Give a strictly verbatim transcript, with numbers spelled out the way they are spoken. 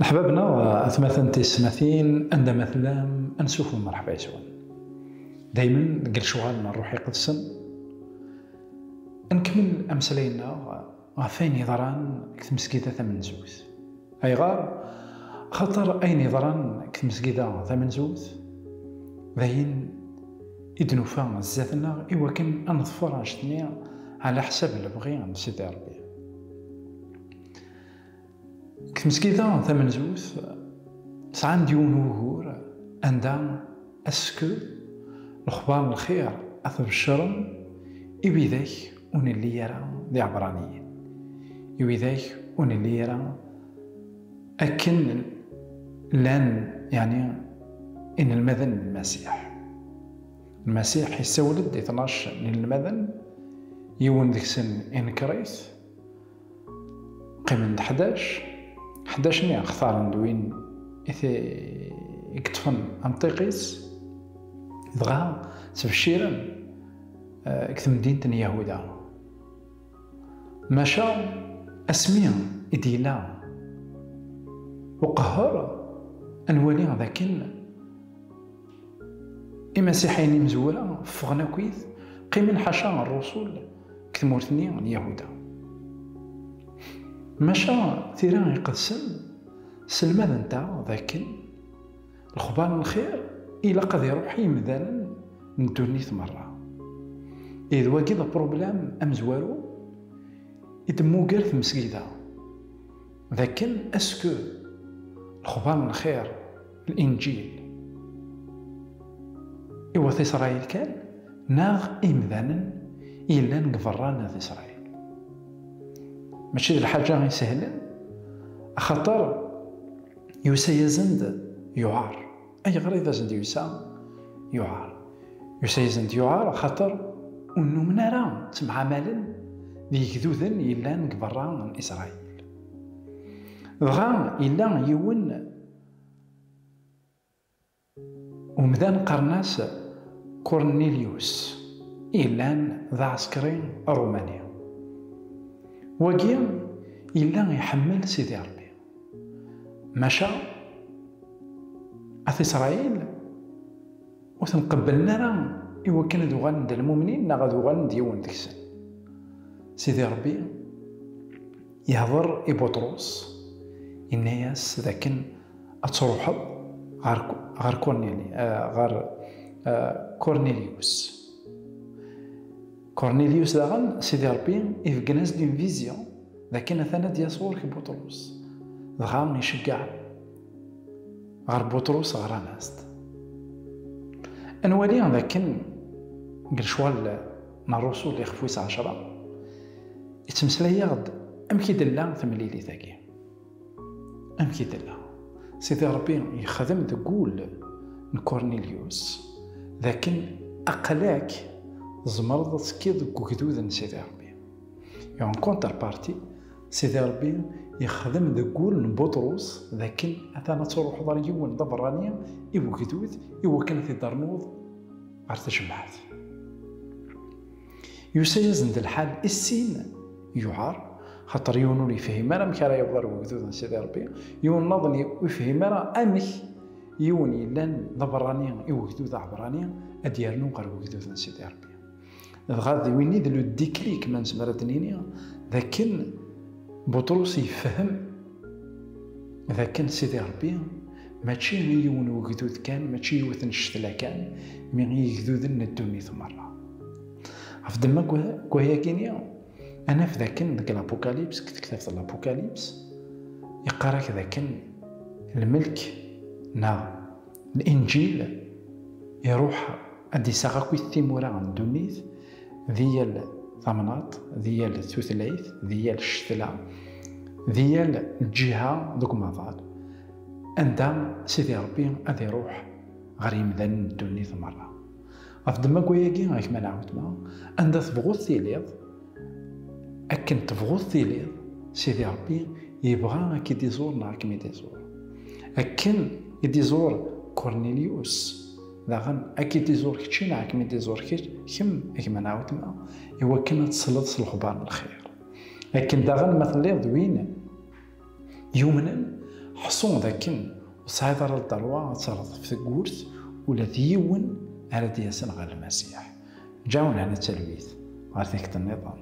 Ḥbabna, atmaten tisetmatin, anda ma tellam, anṣuf u mṛeḥba yes-wen. Daymen deg lecɣal n Ṛṛuḥ Iqedsen, nkemmel ameslay-nneɣ ɣef wayen yeḍran deg tmesgida tamenzut. Ayɣer? Axaṭer ayen yeḍran deg tmesgida tamenzut d ayen i d-nufa zdat-nneɣ i wakken ad neḍfer annect-nni ɛla ḥsab lebɣi n Sidi Ṛebbi. Deg tmesgida tamenzut, sɛan-d yiwen wugur anda est-ce que lexbar n lxir ad t-beccren i widak ur nelli ara d iɛebṛaniyen, i widak ur nelli ara akken llan, yeɛni, inelmaden n Lmasiḥ. Lmasiḥ yessawel-d i tnac n inelmaden, yiwen deg-sen inker-it, qqimen-d ḥdac, ḥdac-nni xtaren-d win i t-, i yeṭṭfen amṭiq-is, dɣa ttbecciren, eh, deg temdint n Yahuda. Maca asmi i d-yella uqehher, ad nwali d akken imasiḥiyen imezwura ffɣen akkit, qqimen ḥaca ṛṛusul deg tmurt-nni n Yahuda. Maca Tira Iqedsen sselmadent-aɣ d akken lexbar n lxir ilaq ad iruḥ i yimdanen n ddunit merra. Ihi d wagi d apṛublam amezwaru i d-temmuger tmesgida, d akken est-ce que lexbar n lxir, Linǧil, i wat Isṛayil kan, neɣ i yimdanen i yellan deg berra n At Isṛayil? Mačči d lḥaǧa isehlen, axaṭer yusa-yasen-d yuɛer. Ayɣer i d asen-d-yusa yuɛer? Yusa-yasen-d yuɛer axaṭer ur nnumen ara ttemɛamalen d yegduden yellan deg berra n Isṛayil. Dɣa yella yiwen umdan qqaren-as Kurnilyus, yellan d aɛsekṛi aṛumani. Wagi yella iḥemmel Sidi Ṛebbi. Maca At Isṛayil ur ten-qebblen ara i wakken ad uɣalen d lmumnin neɣ ad uɣalen d yiwen deg-sen. Sidi Ṛebbi yehḍer i Buṭrus, yenna-yas d akken ad truḥeḍ ɣer, ɣer Kurnili, eh, ɣer, eh, Kurnilyus. Kurnilyus daɣen, Sidi Ṛebbi ibeggen-as-d une vision d akken atan ad d-yas ɣur-k Buṭrus. Dɣa iceggeɛ ɣer Buṭrus, ɣran-as-d. Ad nwali d akken deg lecɣal n Ṛṛusul ixef wis ɛecṛa, yettmeslay-aɣ-d amek i d-tella temlilit-agi. Amek i tella? Sidi Ṛebbi yexdem deg wul n Kurnilyus d akken aql-ak tzemreḍ ad tekkiḍ deg ugdud n Sidi Ṛebbi. Et en contrepartie, Sidi Ṛebbi yexdem deg wul n Buṭrus d akken atan ad truḥeḍ ar yiwen d abeṛṛani i ugdud i wakken ad t-id-ternuḍ ɣer tejmaɛt. Yusa-yasen-d lḥal i sin yuɛer, xaṭer yiwen ur yefhim ara amek ara yaweḍ ar wegdud n Sidi Ṛebbi, yiwen nniḍen ur yefhim ara amek yiwen yellan d abeṛṛani i wegdud aɛebṛani ad d-yernu ɣer wegdud n Sidi Ṛebbi. Dɣa d win i d le déclic, ma nezmer ad d-nini, d akken Buṭrus yefhem d akken Sidi Ṛebbi mačči i yiwen wegdud kan, mačči yiwet n ccetla kan, mi i yegduden n ddunit merra. Ɣef ddemma n wayagi-ni, ad naf d akken deg l'Apocalypse, deg tektabt n l'Apocalypse, yeqqar-ak d akken lmelk neɣ Linǧil iruḥ ad d-iseɣ akk timura n ddunit, di yal tamnaḍt, di yal tutlayt, di yal ccetla, di yal lǧiha deg umaḍal, anda Sidi Ṛebbi ad iruḥ ɣer yimdanen n ddunit merra. Ɣef ddemma n wayagi, ak ma nɛawed ma, anda tebɣuḍ tiliḍ, akken tebɣuḍ tiliḍ, Sidi Ṛebbi yebɣa ad k-id-iẓur neɣ ad kem-id-iẓur. Akken i d-iẓur Kurnilyus, daɣen ad k-id-iẓur kečči neɣ ad kem-id-iẓur kečč, kemm, a gma neɣ weltma, i wakken ad tesleḍ s lexbar n lxir. Akken daɣen ma telliḍ d win yumnen, Ḥṣu d akken ur tesɛiḍ ara lderwa ad terreḍ ɣef tewwurt ula d yiwen ara d-yasen ɣer Lmasiḥ. Ǧaɛun hana talwit ɣer tikkelt nniḍen.